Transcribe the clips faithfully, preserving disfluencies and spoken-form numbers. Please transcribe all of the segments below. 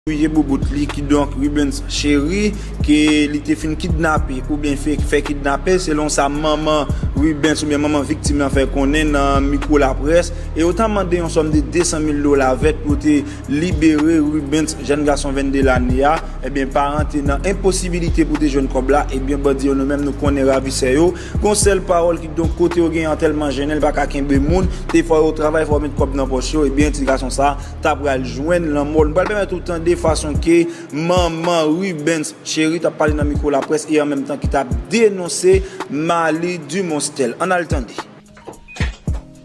Piye boubout li, kidonk Rubens Chéry, ke li te fin kidnape oubyen fè, fè kidnape, selon sa manman Rubens oubyen manman viktim nan fè konnen nan mikwo laprès, e yo ta mande yon sòm de de san mil dola vèt pou te libere Rubens, jèn gason vennde lane a. Ebyen, paran te nan enposibilite pou te jwenn kòb la, ebyen, bandi yo, nou menm, nou konnen ravisè yo. Gon sèl pawòl, kidonk, kote yo gen antèlman jennen, li pa ka kenbe moun, e fò yo travay, fò yo met kòb nan pòch yo, ebyen, ti gason sa ta pral jwenn lanmò l. M pral pèmèt ou tande fason ke manman Rubens Chéry t ap pale nan mikwo laprès e an menm tan ki t ap denonse Marly Dumostel. Ann al tande.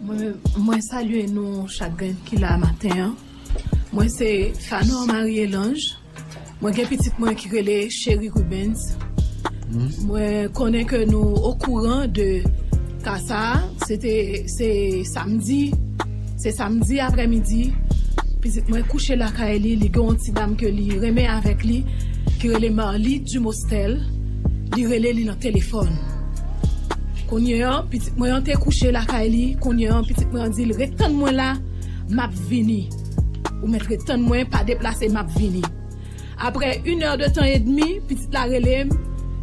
Mwen, mwen salye nou chak grenn ki la maten an. Mwen se Fanor Marie Elange. Mwen gen pitit mwen ki rele Chéry Rubens. Mwen konnen ke nou okouran de ka sa a. Se te, se samdi, se samdi aprèmidi. Pitit mwen kouche lakay li, li gen yon ti dam ke li renmen avèk li, ki rele Marly Dumostel. Li rele li nan telefòn. Kounye an, pitit mwen an te kouche lakay li. Kounye an, pitit mwen an di l, ret tann mwen la, m ap vini. Ou mèt ret tann mwen, pa deplase, m ap vini. Apre inè de tan edmi, pitit la rele m,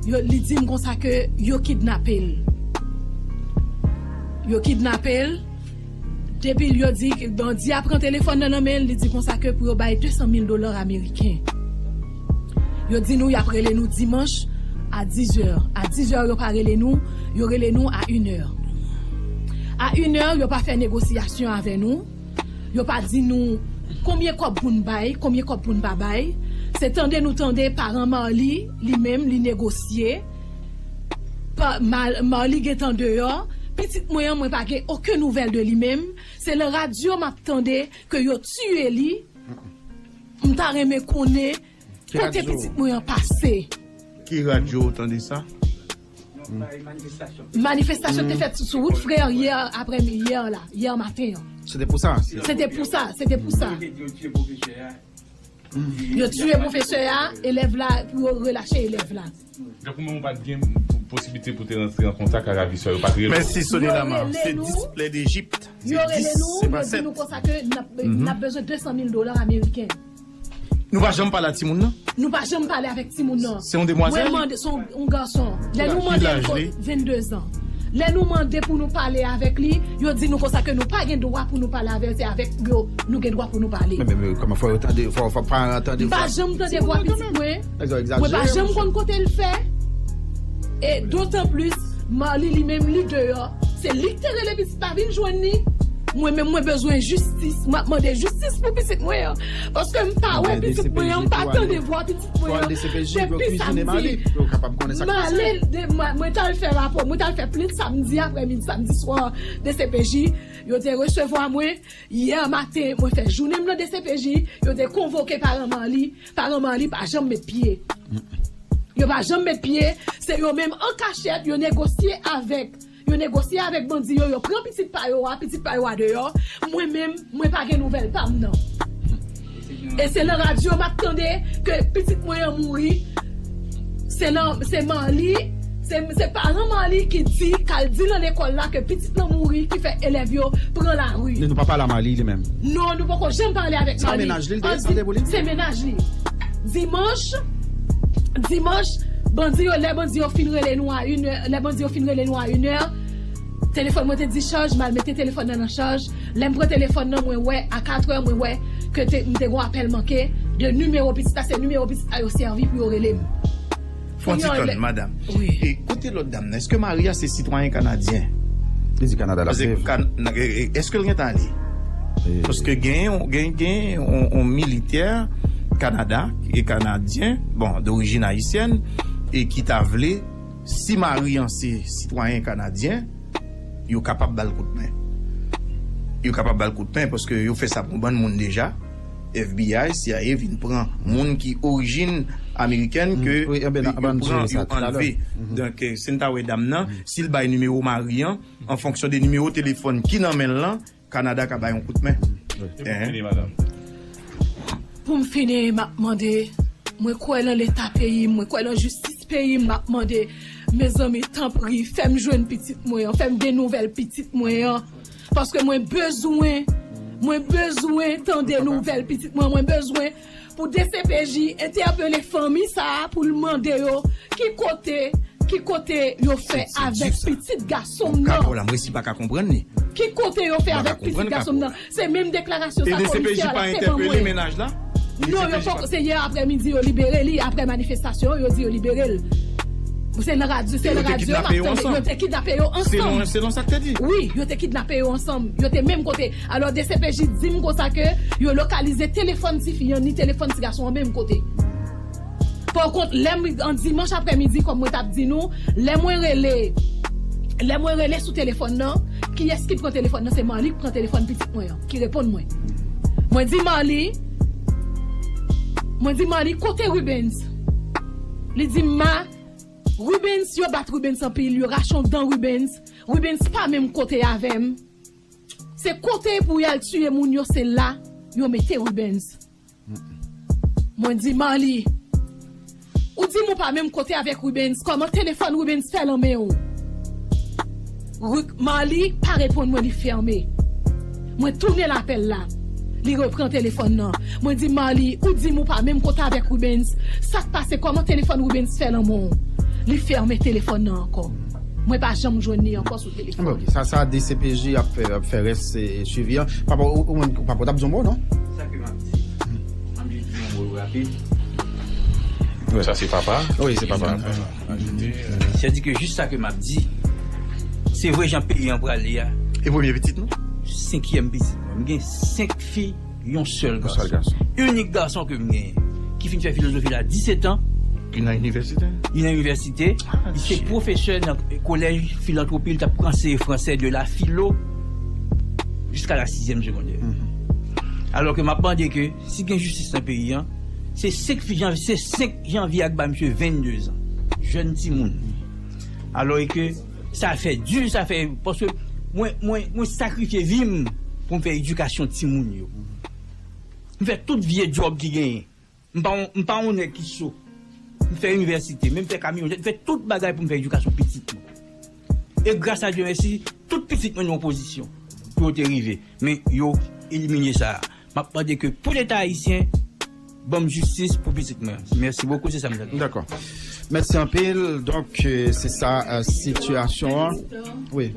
yo, li di m konsa ke yo kidnape l. Yo kidnape l. Depi yo di, bandi a pran telefòn nan nan men l, li di konsa ke pou yo bay de san mil dola ameriken. Yo di nou y ap rele nou dimanch a dizè. A dizè yo pa rele nou, yo rele nou a inè. A inè, yo pa fè negosyasyon avè nou. Yo pa di nou konbyen kòb pou n bay, konbyen kòb pou n pa bay. Se tande nou tande paran Marly, li menm, li negosye. Pa, Mar, Marly gentan deyò. Pitit mwen an, mwen pa gen okenn nouvèl de li menm. Se nan radyo m ap tande ke yo tiye li. M ta renmen konnen kote pitit mwen an pase. Ki radyo ou tande sa? Manifestasyon te fèt sou wout Frè yè aprè yè la, yè maten an. Se te pou sa? Se te pou sa, se te pou sa. Yo tiye pwofesè a, elèv la, pou yo relache elèv la. Donk ou menm ou pa t gen posiblite pou te rantre an kontak ak ravisè yo, pa t rele w? Mèsi Sonia Lamar. Se dis plè Dejip. Yo rele nou, yo di nou konsa ke n ap bezwen de san mil dola ameriken. Nou pa janm pale a timoun nan? Nou pa janm pale avèk timoun nan. Se yon demwazèl? Mwen mande, se yon gason. Lè nou mande l, vennde zan. Lè nou mande pou nou pale avèk li, yo di nou konsa ke nou pa gen dwa pou nou pale avè l, se avèk yo nou gen dwa pou nou pale. Men, men, men, kòman fò yo tande, fò, fò paran an tande vwa? M pa janm tande vwa pitit mwen. Mwen pa janm konn kote l fè. E dotan plis, Marly li menm li deyò. Se li ki te rele pitit la vin jwenn li. Mwen menm mwen bezwen jistis. M ap mande jistis pou pitit mwen an. Paske m pa wè pitit mwen an, m pa tande vwa pitit mwen an depi samdi. M ale, mwen t al fè rapò, mwen t al fè plent samdi aprèmidi, samdi swa, D C P J. Yo te resevwa mwen. Yè maten, mwen fè jounen m nan D C P J. Yo te konvoke paran Marly. Paran Marly pa janm met pye. Yo pa janm met pye. Se yo menm an kachèt, yo negosye avèk. Yo negosye avèk bandi yo, yo pran pitit pa yo a, pitit pa yo a deyò. Mwen menm, mwen pa gen nouvèl pa m nan. E se nan radyo m ap tande ke pitit mwen an mouri. Se nan, se Marly, se, se paran Marly ki di, k al di nan lekòl la ke pitit lan mouri, ki fè elèv yo pran lari. Men nou pa pale a Marly li menm? Non, nou poko janm pale avèk Marly. Se nan mennaj li l te ye, sa te pou li? Se mennaj li. Dimanch, dimanch, bandi yo, lè bandi yo fin rele nou a inè, lè bandi yo fin rele nou a inè, telefòn mwen te dichaj, m al mete telefòn nan nan chaj. Lè m pran telefòn nan, mwen wè, a katrè, mwen wè ke te, m te gon apèl manke de nimewo pitit la, se nimewo pitit la yo sèvi pou yo rele m. Fon ti tann, madanm. Wi. E kote lòt dam nan? Èske mari a se sitwayen kanadyen? Li di Kanada l ap viv. Èske l gentan ale? Paske gen, gen, gen yon, yon militè Kanada, e kanadyen, bon, dorijin ayisyèn, e ki ta vle, si mari an se sitwayen kanadyen, yo kapab ba l kout men. Yo kapab ba l kout men paske yo fè sa pou yon bann moun deja. FBI, CIA vin pran moun ki orijin amerikèn ke yo pran, yo anlve. Donk, si n ta wè dam nan, si l bay nimewo mari an, an fonksyon de nimewo telefòn ki nan men l lan, Kanada ka bay yon kout men. Pou m fini, m ap mande, mwen kwè nan leta peyi m, mwen kwè nan jistis peyi m, m ap mande, mezanmi, tanpri, fè m jwenn pitit mwen an, fè m gen nouvèl pitit mwen an. Paske mwen bezwen, mwen bezwen tande nouvèl pitit mwen, mwen bezwen Pou D C P J entèpele fanmi sa a pou l mande yo ki kote, ki kote yo fè avèk pitit gason m nan. Kapon la, m resi pa ka konprann li. Ki kote yo fè avèk pitit gason m nan? Se menm deklarasyon sa komisè a la te ban mwen. Non, yo poko, se yè aprèmidi yo libere li, aprè manifestasyon yo, yo di yo libere l. Se nan radyo, se nan radyo m ap tande, yo te kidnape yo ansanm. Selon sa k te di. Wi, yo te kidnape yo ansanm. Yo te menm kote. Alò, D C P J di m konsa ke yo lokalize telefòn tifi an, ni telefòn ti gason an menm kote. Pakont, lè m, an dimanch aprèmidi, kòm mwen t ap di nou, lè mwen rele, lè mwen rele sou telefòn nan, kiyès ki pran telefòn nan? Se Marly ki pran telefòn pitit mwen an, ki reponn mwen. Mwen di Marly, mwen di Marly, kote Rubens? Li di m, ma, Rubens, yo bat Rubens anpil, yo rache yon dan Rubens. Rubens pa menm kote avè m. Se kote pou y al tiye moun yo, se la yo mete Rubens. Mwen di Marly, ou di m ou pa menm kote avèk Rubens, kòman telefòn Rubens fè nan men w? Ru-, Marly pa reponn mwen, li fèmen. Mwen tounen lapèl la. Li repran telefòn nan. Mwen di Marly, ou di m ou pa menm kote avèk Rubens. Sa k pase, kòman telefòn Rubens fè nan men w? Li fèmen telefòn nan ankò. Mwen pa janm jwenn li ankò sou telefòn. Bon, sa, sa D C P J ap fè, ap fè rès, e, swivi an. Papa, ou, ou menm, papa, ou t ap di yon mo, non? Sa ke m ap di, m ap jis di yon mo rapid. Sa se papa? Wi, se papa. Sètadi ke jis sa ke m ap di, se vre jan peyi an prale a. E premye pitit nou? Senkyèm pitit mwen. M gen senk fi, yon sèl gason. Yon sèl gason. Inik gason ke m genyen, ki fin fè filozofi la disèt an. Li nan inivèsite? Li nan inivèsite. Li se pwofesè nan kolèj filantwopi, li t ap anseye fransè de la filo jiska la sizyèm segondè. Alò ke m ap mande ke si gen jistis nan peyi an, se senk fi-, jan-, se senk janvye a k ba misye venndezan. Jèn timoun. Alò e ke sa fè di, sa fè, paske mwen, mwen, mwen sakrifye vi m pou m fè edikasyon timoun yo. M fè tout vye djòb ki genyen. M pa yon, m pa yon nèg ki so. M fè inivèsite, men m fè kamyonèt, m fè tout bagay pou m fè edikasyon pitit mwen. E gras a Dye mèsi, tout pitit mwen nan yon pozisyon pou yo te rive. Men yo elimine sa. M ap mande ke pou Leta ayisyen, ban m jistis pou pitit mwen. Mèsi bokou, se sa m ta di. Dakò. Mèsi anpil. Donk, euh, se sa, euh, sitiyasyon an. Wi.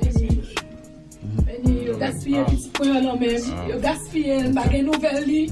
Yo gaspiye pitit mwen an nan men m. Yo gaspiye l, m pa gen nouvèl li.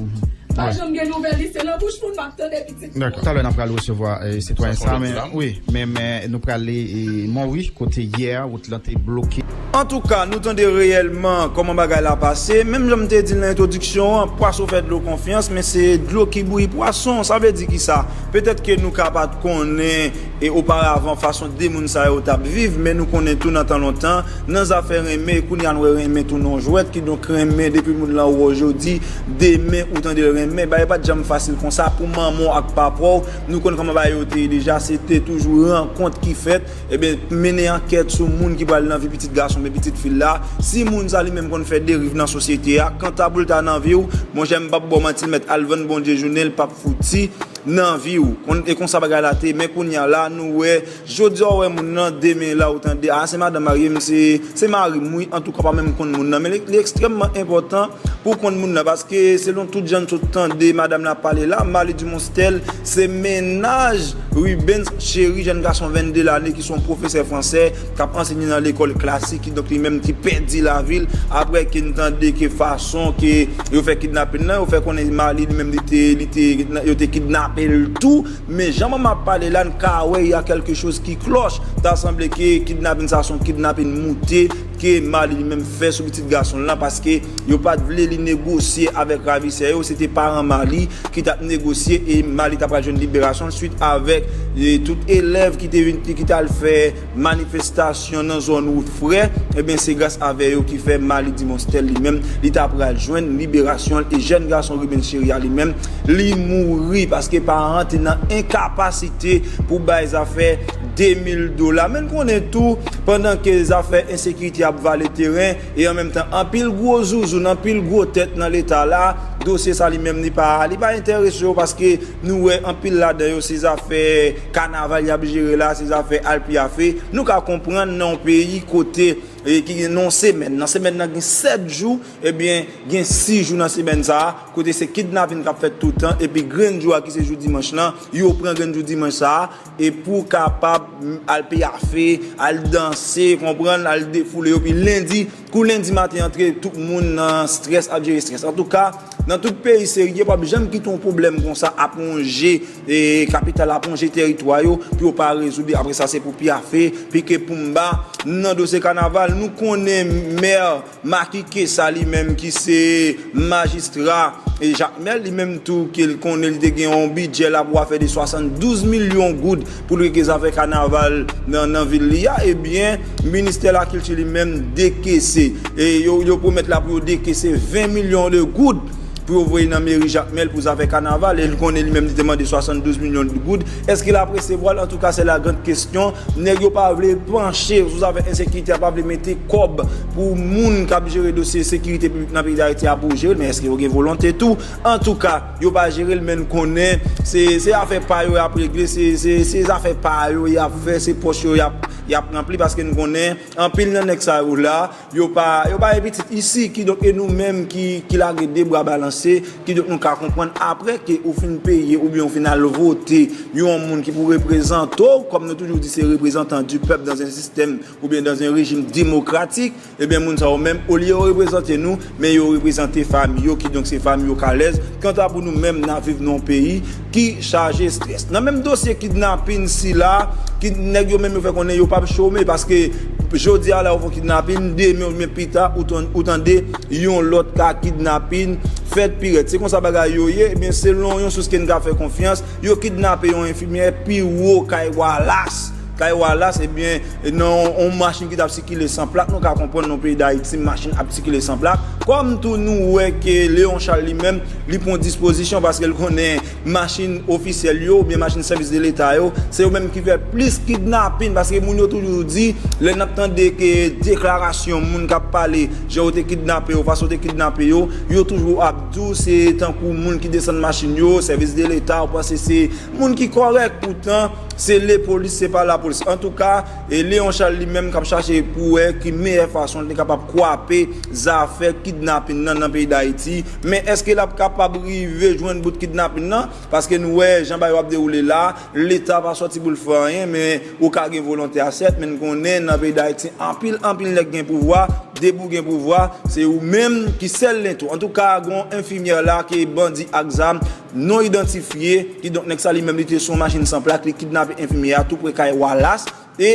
M pa janm gen nouvèl li, se nan bouch moun m ap tande pitit mwen. Dakò. Talè n ap pral resevwa, eh, sitwayen sa, men, wi, men, men nou pral, eh, Mòwi, kote yè, wout lan te bloke. Antouka, nou tande reyèlman kòman bagay la pase. Menm jan m te di l nan entwodiksyon an, pwason fè dlo konfyans, men se dlo ki bouyi pwason. Sa vle di kisa? Petèt ke nou ka pa t konnen, e oparavan, fason de moun sa yo t ap viv, men nou konnen tou nan tan lontan, nan zafè renmen, kounye a n wè renmen tounen yon jwèt, kidonk renmen depi moun lan wè w jodi, demen ou tande l renmen. Bagay pa t janm fasil konsa pou manman w ak papa w. Nou konn kòman bagay yo te ye deja, se te toujou rankont ki fèt. Ebyen, mennen ankèt sou moun ki pral nan vi pitit gason oubyen pitit fi l la. Si moun sa li menm konn fè deriv nan sosyete a, kanta pou l ta nan vi w, monchè, m p ap ba w manti, l mèt al vann Bondye jounen, l p ap fouti nan vi w. Kon-, e konsa bagay la te ye. Men kounye a la, nou wè, jodi a w wè moun nan, demen la ou tande, a, se madanm marye m, se, se mari m, wi, antouka, w pa menm konn moun nan. Men li, li ekstrèmman enpòtan pou w konn moun nan, paske selon tout jan n sot tande madanm nan ap pale la, Marly Dumonstèl, se mennaj Rubens Chéry, jèn gason vennde lane ki se yon pwofesè fransè k ap ansenye nan lekòl klasik, kidonk li menm ki pèdi lavi l apre ke n tande ke fason ke yo fè kidnape l nan, yo fè konnen Marly li menm li te, li te, yo te kidnape l tou. Men jan manman ap pale la, n ka wè y a quelque chose qui cloche. Ta sanble ke kidnapin sa se yon kidnapin moute ke Marly li menm fè sou pitit gason l lan, paske yo pa t vle li negosye avèk ravisè yo. Se te paran Marly ki t ap negosye e Marly ta pral jwenn liberasyon l swit avèk, e, tout elèv ki te vin, ki t al fè manifestasyon nan zòn Wout Frè. Ebyen, se gras avè yo ki fè Marly Dumonstèl li menm, li ta pral jwenn liberasyon l. E jèn gason Rubens Chéry a li menm, li mouri paske paran te nan enkapasite pou bay zafè de mil dola. Men n konnen tou, pandan ke zafè ensekirite ap vale teren, e an menm tan, anpil gwo zouzoun, anpil gwo tèt nan Leta la, dosye sa li menm li pa, li pa enterese yo, paske nou wè anpil ladan yo, se zafè kanaval y ap jere la, se zafè alpiyafe. Nou ka konprann nan yon peyi kote e ki gen nan yon semèn. Nan semèn nan gen sèt jou, ebyen, gen sis jou nan semèn sa a, kote se kidnapin k ap fèt toutan, epi grenn jou a ki se jou dimanch lan, yo pran grenn jou dimanch sa a, e pou kapab al piyafe, al danse, konprann, al defoule yo, epi lendi, kou lendi maten antre, tout moun nan strès, ap jere strès. Antouka, nan tout peyi serye, p ap janm kite yon pwoblèm konsa ap wonje e kapital ap wonje teritwa yo pou yo pa rezoud li. Apre sa, se pou piyafe, pike poumba. Nan dosye kanaval, nou konnen mè Macky Kessa li menm ki se majistra e Jakmèl, li menm tou ke l konnen li te gen yon bidjè la pou afè de swasanndouz milyon goud pou l regle zafè kanaval nan, nan vil li a, ebyen, ministè lakilti li menm dekese. E yo, yo pwomèt la pou yo dekese ven milyon de goud pou yo voye nan meri Jakmèl pou zafè kanaval, e l konnen li menm li te mande swasanndouz milyon goud. Èske l ap resevwa l? Antouka, se la grande question. Nèg yo pa vle panche sou zafè ensekirite a, pa vle mete kòb pou moun k ap jere dosye sekirite piblik nan peyi Dayiti a pou jere l, men èske yo gen volonte tou? Antouka, yo pa jere l, men n konnen se, se afè pa yo y ap regle, se, se, se zafè pa yo y ap fè, se pòch yo y ap, y ap ranpli, paske n konnen anpil nan nèg sa yo la, yo pa, yo pa gen pitit isi, kidonk e nou menm ki, ki lage de bra balanse, kidonk nou ka konprann apre ke ou fin peye oubyen ou fin al vote yon moun ki pou reprezante w, kòm nou toujou di se reprezantan di pèp dans un système oubyen dans un régime démocratique, ebyen moun sa yo menm, olye yo reprezante nou, men yo reprezante fanmi yo, kidonk se fanmi yo k alèz. Kanta pou nou menm, n ap viv nan yon peyi ki chaje estrès. Nan menm dosye kidnapin sila, ki nèg yo menm yo fè konnen yo p ap chome, paske jodi a la yo fè yon kidnapin, demen oubyen pita, ou tan-, ou tande yon lòt ka kidnapin fèt pi rèd. Se konsa bagay yo ye, ebyen selon yon sous ke n ka fè konfyans, yo kidnape yon enfimyè pi wo kay Wallace. Kay Wallace, ebyen, nan yon machin ki t ap sikile san plak, nou ka konprann nan peyi Dayiti, machin ap sikile san plak. Kòm tou nou wè ke Léon Charles li menm, li pran dispozisyon paske l konnen machin ofisyèl yo, oubyen machin sèvis de leta yo, se yo menm ki fè plis kidnapin, paske moun yo toujou di, lè n ap tande ke deklarasyon moun k ap pale, jan yo te kidnape yo, fason yo te kidnape yo, yo toujou ap di w se tankou moun ki desann machin yo, sèvis de leta, ou panse se moun ki kòrèk, poutan, se lepolis, se pa lapolis. Antouka, e Léon Charles li menm k ap chache pou wè ki meyè fason li te kapab kwape zafè kidnapin nan nan peyi Dayiti. Men èske l ap kapab rive jwenn bout kidnapin nan? Paske nou wè jan bagay yo ap dewoule la, Leta pa sòti pou l fè anyen, men ou ka gen volonte a sèt, men n konnen nan peyi Dayiti anpil, anpil nèg gen pouvwa, depi w gen pouvwa, se ou menm ki sèl lento. Antouka, gen yon enfimyè la ke bandi ak zam non idantifye, kidonk nèg sa li menm li te sou yon machin san plak, li kidnape enfimyè a tou pre kay Wallace, e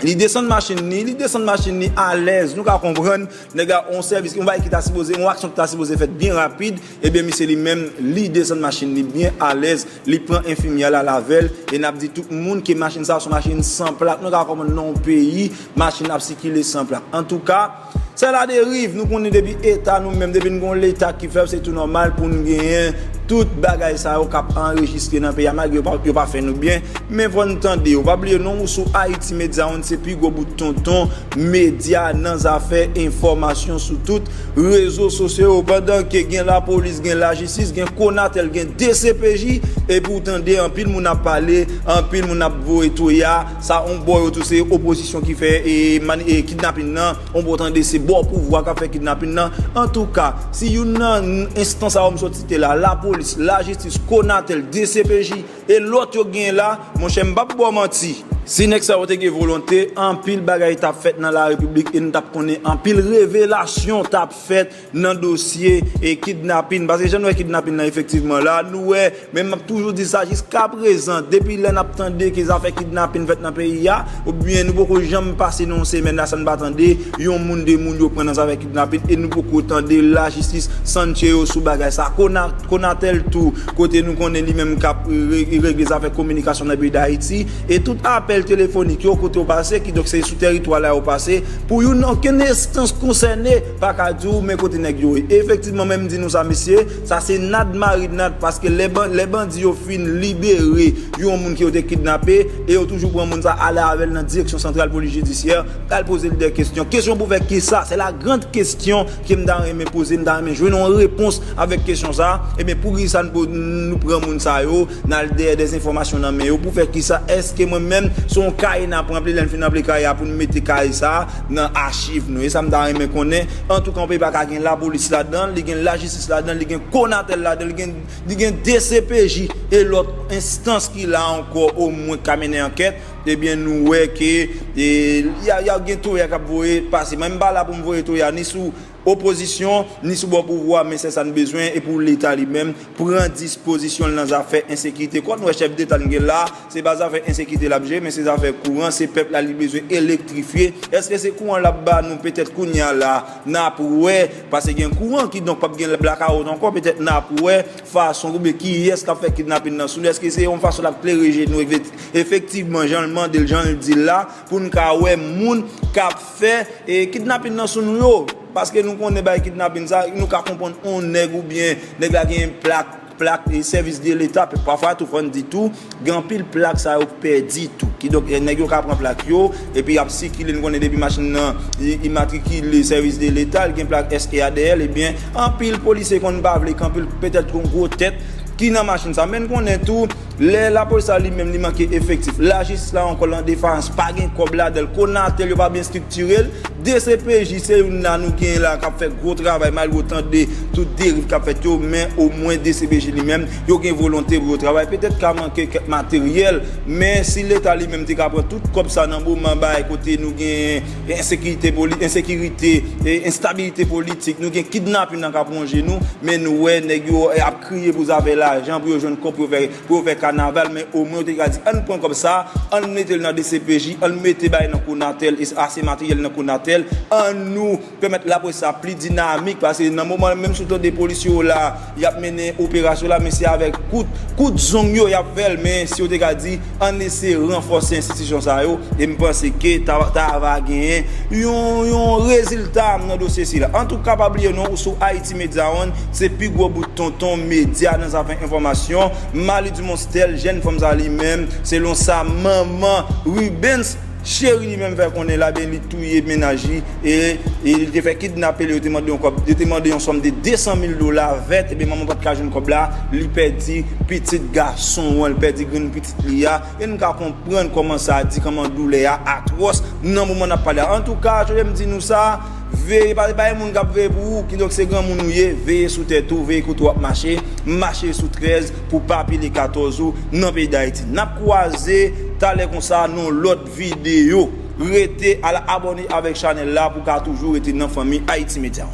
li desann machin li, li desann machin li alèz. Nou ka konprann, nèg la, yon sèvis, yon bagay ki ta sipoze, yon aksyon ki ta sipoze fèt byen rapid, ebyen misye li menm, li desann machin li byen alèz, li pran enfimyè la avè l, e n ap di tout moun ke machin sa se yon machin san plak. Nou ka konprann nan yon peyi, machin ap sikile san plak. Antouka, se la deriv, nou konnen depi eta nou menm, depi n gon leta ki fèb, se tou nòmal pou n genyen tout bagay sa yo k ap anrejistre nan peyi a, malgre yo pa, yo pa fè nou byen, men fò n tande yo. Pa bliye non, ou sou Haiti Media One, se pi gwo bout tonton medya nan zafè enfòmasyon sou tout rezo sosyo yo. Pandan ke gen lapolis, gen lajistis, gen Konatel, gen D C P J, epi w tande anpil moun ap pale, anpil moun ap voye toya, sa yon bò yo tou se opozisyon ki fè e, mani-, e kidnapin nan, yon bò tande se bò pouvwa k ap fè kidnapin nan. Antouka, si youn nan enstans sa yo m sot site la, lapolis, lajistis, Konatel, D C P J, e lòt yo genyen la, monchè, m p ap ba w manti. Si nèg sa yo te gen volonte, anpil bagay t ap fèt nan larepiblik e n t ap konnen anpil revelasyon t ap fèt nan dosye e kidnapin. Paske jan n wè kidnapin nan efektivman la, nou wè, men m ap toujou di sa jiskaprezan, depi lè n ap tande ke zafè kidnapin fèt nan peyi a, oubyen nou poko janm pase nan yon semèn la san n pa tande yon moun, de moun yo pran nan zafè kidnapin, e nou poko tande lajistis sanksyonnen yo sou bagay sa. Kona-, Konatel tou, kote nou konnen li menm k ap re-, regle zafè kominikasyon nan peyi Dayiti, e tout apèl telefonik yo, kote yo pase, kidonk se sou tèritwa la yo pase, pou youn, okenn enstans konsène pa ka di w men kote nèg yo ye. Efektivman, men m di nou sa, mesye, sa se nad mari nad, paske lè ban-, lè bandi yo fin libere yon moun ke yo te kidnape, e yo toujou pran moun sa ale avè l nan direksyon santral polis jidisyè, al poze l de kesyon. Kesyon pou fè kisa? Se la grande question ke m ta renmen poze, m ta renmen jwenn yon repons avèk kesyon sa. Ebyen, pou kisa n po-, nou pran moun sa yo, n al dèyè de enfòmasyon nan men yo? Pou fè kisa? Èske mwen menm, Se yon kaye n ap ranpli, lè n fin ranpli kaye a pou n mete kaye sa a nan achiv nou. E sa m ta renmen konnen. Antouka, yon peyi pa ka gen lapolis ladan l, li gen lajistis ladan l, li gen Konatel ladan l, li gen, li gen D C P J e lòt enstans ki la ankò omwen k ka mennen ankèt. Ebyen, nou wè ke e, y a, y a gen toya k ap voye pase. Mwen, m pa la pou m voye toya ni sou opozisyon, ni sou bò pouvwa, men se sa n bezwen, e pou Leta li menm pran dispozisyon l nan zafè ensekirite. Kòm nou wè chèf deta n gen la, se pa zafè ensekirite l ap jere, men se zafè kouran, se pèp la li bezwen elektrifye. Èske se kouran l ap ba nou petèt kounye a la, n ap wè, paske gen kouran, kidonk p ap gen blakawout ankò, petèt n ap wè fason oubyen kiyès k ap fè kidnapin nan sou nou, èske se yon fason l ap klere je nou efektivman, jan l mande l, jan l di l la, pou n ka wè moun k ap fè e kidnapin nan sou nou yo. Paske nou konnen bay kidnapin sa, nou ka konprann on nèg oubyen nèg la gen plak, plak e sèvis de leta, pafwa tou fò n di tou, gen anpil plak sa yo pèdi tou. Kidonk, e, nèg yo ka pran plak yo, epi y ap sikile, nou konnen depi machin nan i- imatrikile sèvis de leta, l gen plak S E a dèyè l, ebyen, anpil polisye konn pa vle kanpe l, petèt gon gwo tèt ki nan machin sa. Men n konnen tou, lè lapolis la li menm li manke efektif, lajistis la ankò l an defayans, pa gen kòb ladan l, Konatel yo pa byen estriktire l, D C P J se youn la nou gen la k ap fè gwo travay, malgre w tande tout deriv k ap fèt yo, men omwen D C P J li menm, yo gen volonte pou yo travay. Petèt ka manke kèk materyèl, men si Leta li menm te ka pran tout kòb sa nan moman bay kote nou gen ensekirite poli-, ensekirite, e enstabilite politik, nou gen kidnapin nan k ap wonje nou, men nou wè nèg yo ap kriye pou zafè lajan, pou yo jwenn kòb, pou yo fè, pou yo fè kanaval, men omwen yo te ka di, ann pran kòb sa, ann mete l nan D C P J, ann mete bagay nan Konatel, e ase materyèl nan Konatel, ann nou pèmèt lapolis la pli dinamik, paske nan moman menm si w tande polisye yo la, y ap mennen operasyon la, men se avèk kout, kout zong yo y ap fè l, men si yo te ka di, ann eseye ranfòse enstitisyon sa yo, e m panse ke ta, ta va genyen yon, yon rezilta nan dosye sila. Antouka, pa bliye non, ou sou Haiti Media One, se pi gwo bout tonton medya nan zafè enfòmasyon. Malie Dumonstel, jèn fanm sa li menm, selon sa manman Rubens Chéry li menm fè konnen la, ben li touye mennaj li e, e li te fè kidnape l, yo te mande yon kòb, yo te mande yon sòm de de san mil dola vèt, ebyen manman pa t ka jwenn kòb la, li pèdi pitit gason an, li pèdi grenn pitit li a, e n ka konprann kòman sa di, kòman doulè a atwòs nan moman n ap pale a. Antouka, jodi m di nou sa, veye, pa, pa gen moun k ap veye pou ou, kidonk se granmoun ou ye, veye sou tèt ou, veye kote w ap mache, mache sou trèz pou pa pile katòz ou nan peyi Dayiti. N ap kwaze talè konsa nan yon lòt videyo. Rete al abòne avèk chanèl la pou w ka toujou rete nan fanmi Haiti Media.